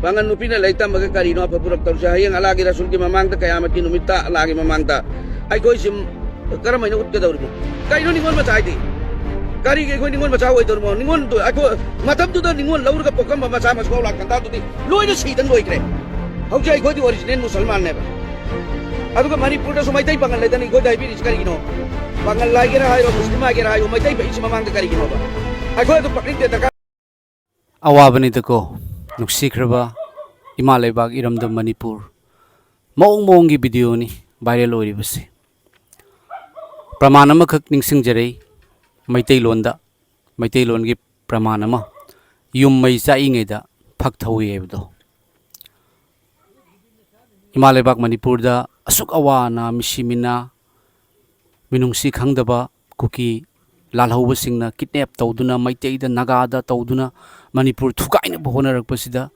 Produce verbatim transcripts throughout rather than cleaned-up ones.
ꯄꯥꯡꯒꯜ ꯅꯨꯄꯤꯅ ꯂꯥꯏꯔꯤꯛ ꯇꯝꯃꯒ ꯀꯔꯤꯅꯣ ꯑꯐꯕ ꯄꯨꯔꯛꯇꯧꯔꯤꯁꯦ? ꯍꯌꯦꯡ ꯑꯂꯥꯒꯤ ꯔꯁꯨꯜꯒꯤ ꯃꯃꯥꯡꯗ, ꯀꯌꯥꯃꯠꯀꯤ ꯅꯨꯃꯤꯠꯇ ꯑꯂꯥꯒꯤ ꯃꯃꯥꯡꯗ ꯑꯩꯈꯣꯏ ꯁꯤ ꯀꯔꯝ ꯍꯥꯏꯅ ꯎꯠꯀꯗꯧꯔꯤꯅꯣ? ꯀꯔꯤꯅꯣ ꯅꯤꯉꯣꯜ ꯃꯆꯥ ꯍꯥꯏꯗꯤ? ꯀꯔꯤꯒꯤ ꯑꯩꯈꯣꯏ ꯅꯤꯉꯣꯜ ꯃꯆꯥ ꯑꯣꯏꯗꯧꯔꯤꯃꯣ? ꯅꯤꯉꯣꯜꯗꯨ ꯑꯩꯈꯣꯏ ꯃꯇꯝꯗꯨꯗ ꯅꯤꯉꯣꯜ ꯂꯧꯔꯒ ꯄꯣꯛꯂꯝꯕ ꯃꯆꯥ ꯃꯁꯨ ꯂꯥꯛ ꯀꯟꯇꯥꯗꯨꯗꯤ ꯂꯣꯏꯅ ꯁꯤꯗꯅ ꯂꯣꯏꯈ꯭ꯔꯦ꯫ ꯍꯧꯖꯤꯛ ꯑꯩꯈꯣꯏꯗꯤ ꯑꯣꯔꯤꯖꯤꯅꯦꯜ ꯃꯨꯁꯜꯃꯥꯟꯅꯦꯕ꯫ ꯑꯗꯨꯒ ꯃꯅꯤꯄꯨꯔꯗꯁꯨ ꯃꯩꯇꯩ ꯄꯥꯡꯒꯜ ꯂꯩꯗꯅ ꯑꯩꯈꯣꯏꯗ ꯍꯥꯏꯕꯤꯔꯤꯁꯤ ꯀꯔꯤꯒꯤꯅꯣ? ꯄꯥꯡꯒꯜ ꯍꯥꯏꯒꯦꯔꯥ ꯍꯥꯏꯔꯣ, ꯃꯨꯁꯂꯤꯝ ꯍꯥꯏꯒꯦꯔꯥ ꯍꯥꯏꯔꯣ, ꯃꯩꯇꯩ ꯐꯩꯁꯤ ꯃꯃꯥꯡꯗ ꯀꯔꯤꯒꯤꯅꯣꯕ? ꯑꯩꯈꯣꯏ ꯑꯗꯨ ꯄꯛꯅꯤꯡꯗꯦ ꯗꯔꯀꯥꯔ꯫ ꯑꯋꯥꯕꯅꯤꯗꯀꯣ, ꯅꯨꯡꯁꯤꯈ꯭ꯔꯕ ꯏꯃꯥ ꯂꯩꯕꯥꯛ ꯏꯔꯝꯗꯝ ꯃꯅꯤꯄꯨꯔ꯫ ꯃꯑꯣꯡ ꯃꯑꯣꯡꯒꯤ ꯚꯤꯗꯤꯑꯣꯅꯤ ꯚꯥꯏꯔꯦꯜ ꯑꯣꯏꯔꯤꯕꯁꯤ꯫ ꯄ꯭ꯔꯃꯥꯟ ꯑꯃꯈꯛ ꯅꯤꯡꯁꯤꯡꯖꯔꯛꯏ ꯃꯩꯇꯩꯂꯣꯟꯗ, ꯃꯩꯇꯩꯂꯣꯟꯒꯤ ꯄ꯭ꯔꯃꯥꯟ ꯑꯃ, "ꯌꯨꯝ ꯃꯩ ꯆꯥꯛꯏꯉꯩꯗ ꯐꯛ ꯊꯧꯏ" ꯍꯥꯏꯕꯗꯣ꯫ ꯏꯃꯥ ꯂꯩꯕꯥꯛ ꯃꯅꯤꯄꯨꯔꯗ ꯑꯁꯨꯛ ꯑꯋꯥ ꯑꯅꯥ, ꯃꯤꯁꯤ ꯃꯤꯅꯥ, ꯃꯤꯅꯨꯡꯁꯤ ꯈꯪꯗꯕ ꯀꯨꯀꯤ ꯂꯥꯜꯍꯧꯕꯁꯤꯡꯅ ꯀꯤꯗꯅꯦꯞ ꯇꯧꯗꯨꯅ, ꯃꯩꯇꯩꯗ, ꯅꯥꯒꯥꯗ ꯇꯧꯗꯨꯅ ꯃꯅꯤꯄꯨꯔ ꯊꯨꯒꯥꯏꯅꯕ ꯍꯣꯠꯅꯔꯛꯄꯁꯤꯗ,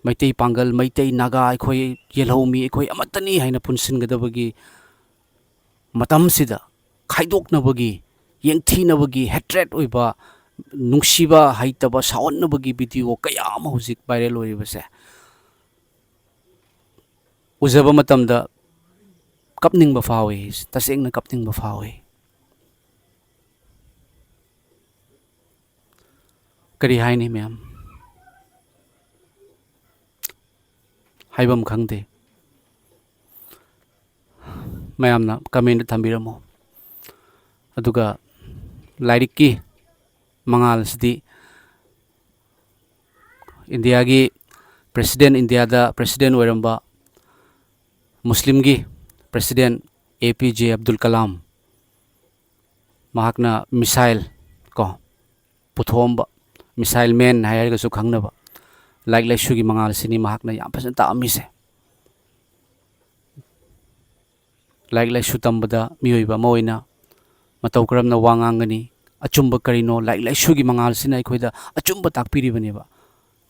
ꯃꯩꯇꯩ ꯄꯥꯡꯒꯜ, ꯃꯩꯇꯩ, ꯅꯥꯒꯥ, ꯑꯩꯈꯣꯏ ꯌꯦꯜꯍꯧꯃꯤ, ꯑꯩꯈꯣꯏ ꯑꯃꯠꯇꯅꯤ ꯍꯥꯏꯅ ꯄꯨꯟꯁꯤꯟꯒꯗꯕꯒꯤ ꯃꯇꯝꯁꯤꯗ, ꯈꯥꯏꯗꯣꯛꯅꯕꯒꯤ, ꯌꯦꯡꯊꯤꯅꯕꯒꯤ, ꯍꯦꯇ꯭ꯔꯦꯠ ꯑꯣꯏꯕ, ꯅꯨꯡꯁꯤꯕ ꯍꯩꯇꯕ, ꯁꯥꯎꯍꯟꯅꯕꯒꯤ ꯚꯤꯗꯤꯑꯣ ꯀꯌꯥ ꯑꯃ ꯍꯧꯖꯤꯛ ꯚꯥꯏꯔꯦꯜ ꯑꯣꯏꯔꯤꯕꯁꯦ ꯎꯖꯕ ꯃꯇꯝꯗ ꯀꯞꯅꯤꯡꯕ ꯐꯥꯎꯏ, ꯇꯁꯦꯡꯅ ꯀꯞꯅꯤꯡꯕ ꯐꯥꯎꯏ꯫ ꯀꯔꯤ ꯍꯥꯏꯅꯤ ꯃꯌꯥꯝ? ꯍꯥꯏꯐꯝ ꯈꯪꯗꯦ꯫ ꯃꯌꯥꯝꯅ ꯀꯃꯦꯟꯗ ꯊꯝꯕꯤꯔꯝꯃꯣ꯫ ꯑꯗꯨꯒ ꯂꯥꯏꯔꯤꯛꯀꯤ ꯃꯉꯥꯜ ꯑꯁꯤꯗꯤ ꯏꯟꯗꯤꯌꯥꯒꯤ ꯄ꯭ꯔꯦꯁꯤꯗꯦꯟ, ꯏꯟꯗꯤꯌꯥꯗ ꯄ꯭ꯔꯦꯁꯤꯗꯦꯟ ꯑꯣꯏꯔꯝꯕ ꯃꯨꯁꯂꯤꯝꯒꯤ ꯄ꯭ꯔꯦꯁꯤꯗꯦꯟ ꯑꯦ ꯄꯤ ꯖꯦ ꯑꯕꯗꯨꯜ ꯀꯂꯥꯝ, ꯃꯍꯥꯛꯅ ꯃꯤꯁꯥꯏꯜ ꯀꯣ ꯄꯨꯊꯣꯛꯑꯝꯕ, ꯃꯤꯁꯥꯏꯜ ꯃꯦꯟ ꯍꯥꯏꯔꯒꯁꯨ ꯈꯪꯅꯕ, ꯂꯥꯏꯔꯤꯛ ꯂꯥꯏꯁꯨꯒꯤ ꯃꯉꯥꯜ ꯑꯁꯤꯅꯤ ꯃꯍꯥꯛꯅ ꯌꯥꯝ ꯐꯖꯅ ꯇꯥꯛꯑꯝꯃꯤꯁꯦ꯫ ꯂꯥꯏꯔꯤꯛ ꯂꯥꯏꯁꯨ ꯇꯝꯕꯗ ꯃꯤꯑꯣꯏꯕ ꯑꯃ ꯑꯣꯏꯅ ꯃꯇꯧ ꯀꯔꯝꯅ ꯋꯥ ꯉꯥꯡꯒꯅꯤ, ꯑꯆꯨꯝꯕ ꯀꯔꯤꯅꯣ, ꯂꯥꯏꯔꯤꯛ ꯂꯥꯏꯁꯨꯒꯤ ꯃꯉꯥꯜꯁꯤꯅ ꯑꯩꯈꯣꯏꯗ ꯑꯆꯨꯝꯕ ꯇꯥꯛꯄꯤꯔꯤꯕꯅꯦꯕ꯫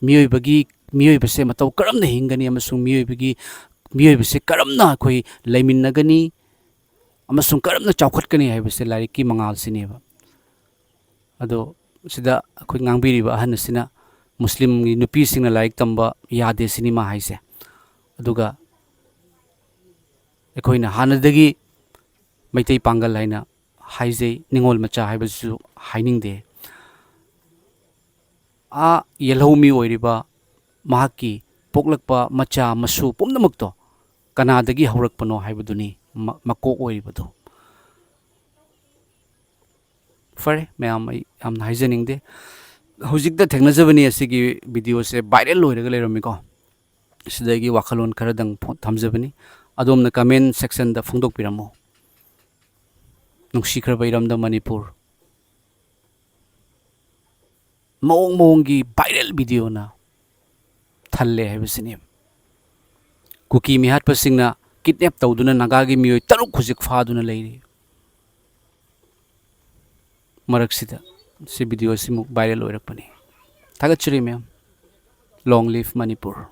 ꯃꯤꯑꯣꯏꯕꯒꯤ, ꯃꯤꯑꯣꯏꯕꯁꯦ ꯃꯇꯧ ꯀꯔꯝꯅ ꯍꯤꯡꯒꯅꯤ ꯑꯃꯁꯨꯡ ꯃꯤꯑꯣꯏꯕꯒꯤ, ꯃꯤꯑꯣꯏꯕꯁꯦ ꯀꯔꯝꯅ ꯑꯩꯈꯣꯏ ꯂꯩꯃꯤꯟꯅꯒꯅꯤ ꯑꯃꯁꯨꯡ ꯀꯔꯝꯅ ꯆꯥꯎꯈꯠꯀꯅꯤ ꯍꯥꯏꯕꯁꯦ ꯂꯥꯏꯔꯤꯛꯀꯤ ꯃꯉꯥꯜꯁꯤꯅꯦꯕ꯫ ꯑꯗꯣ ꯁꯤꯗ ꯑꯩꯈꯣꯏ ꯉꯥꯡꯕꯤꯔꯤꯕ ꯑꯍꯟ ꯑꯁꯤꯅ ꯃꯨꯁꯂꯤꯝꯒꯤ ꯅꯨꯄꯤꯁꯤꯡꯅ ꯂꯥꯏꯔꯤꯛ ꯇꯝꯕ ꯌꯥꯗꯦ ꯁꯤꯅꯤ ꯃꯥ ꯍꯥꯏꯁꯦ꯫ ꯑꯗꯨꯒ ꯑꯩꯈꯣꯏꯅ ꯍꯥꯟꯅꯗꯒꯤ ꯃꯩꯇꯩ ꯄꯥꯡꯒꯜ ꯍꯥꯏꯅ ꯍꯥꯏꯖꯩ, ꯅꯤꯉꯣꯜ ꯃꯆꯥ ꯍꯥꯏꯕꯁꯤꯁꯨ ꯍꯥꯏꯅꯤꯡꯗꯦ꯫ ꯑꯥ ꯌꯦꯜꯍꯧꯃꯤ ꯑꯣꯏꯔꯤꯕ ꯃꯍꯥꯛꯀꯤ ꯄꯣꯛꯂꯛꯄ ꯃꯆꯥ ꯃꯁꯨ ꯄꯨꯝꯅꯃꯛꯇꯣ ꯀꯅꯥꯗꯒꯤ ꯍꯧꯔꯛꯄꯅꯣ ꯍꯥꯏꯕꯗꯨꯅꯤ ꯃ-, ꯃꯀꯣꯛ ꯑꯣꯏꯔꯤꯕꯗꯨ꯫ ꯐꯔꯦ ꯃꯌꯥꯝ, ꯑꯩ ꯌꯥꯝꯅ ꯍꯥꯏꯖꯅꯤꯡꯗꯦ꯫ ꯍꯧꯖꯤꯛꯇ ꯊꯦꯡꯅꯖꯕꯅꯤ ꯑꯁꯤꯒꯤ ꯚꯤꯗꯤꯑꯣꯁꯦ viral ꯑꯣꯏꯔꯒ ꯂꯩꯔꯝꯃꯤꯀꯣ꯫ ꯁꯤꯗꯒꯤ ꯋꯥꯈꯜꯂꯣꯟ ꯈꯔꯗꯪ ꯐꯣ-, ꯊꯝꯖꯕꯅꯤ꯫ ꯑꯗꯣꯝꯅ comment section ꯗ ꯐꯣꯡꯗꯣꯛꯄꯤꯔꯝꯃꯨ꯫ ꯅꯨꯡꯁꯤꯈ꯭ꯔꯕ ꯏꯔꯝꯗꯝ ꯃꯅꯤꯄꯨꯔ꯫ ꯃꯑꯣꯡ ꯃꯑꯣꯡꯒꯤ viral ꯚꯤꯗꯤꯑꯣꯅ ꯊꯜꯂꯦ ꯍꯥꯏꯕꯁꯤꯅꯤ꯫ ꯀꯨꯀꯤ ꯃꯤꯍꯥꯠꯄꯁꯤꯡꯅ kidnap ꯇꯧꯗꯨꯅ ꯅꯥꯒꯥꯒꯤ ꯃꯤꯑꯣꯏ ꯇꯔꯨꯛ ꯍꯧꯖꯤꯛ ꯐꯥꯗꯨꯅ ꯂꯩꯔꯤ꯫ ꯃꯔꯛꯁꯤꯗ ꯁꯤ ꯚꯤꯗꯤꯑꯣ ꯑꯁꯤꯃꯨꯛ viral ꯑꯣꯏꯔꯛꯄꯅꯤ꯫ ꯊꯥꯒꯠꯆꯔꯤ ꯃꯌꯥꯝ꯫ Long live Manipur.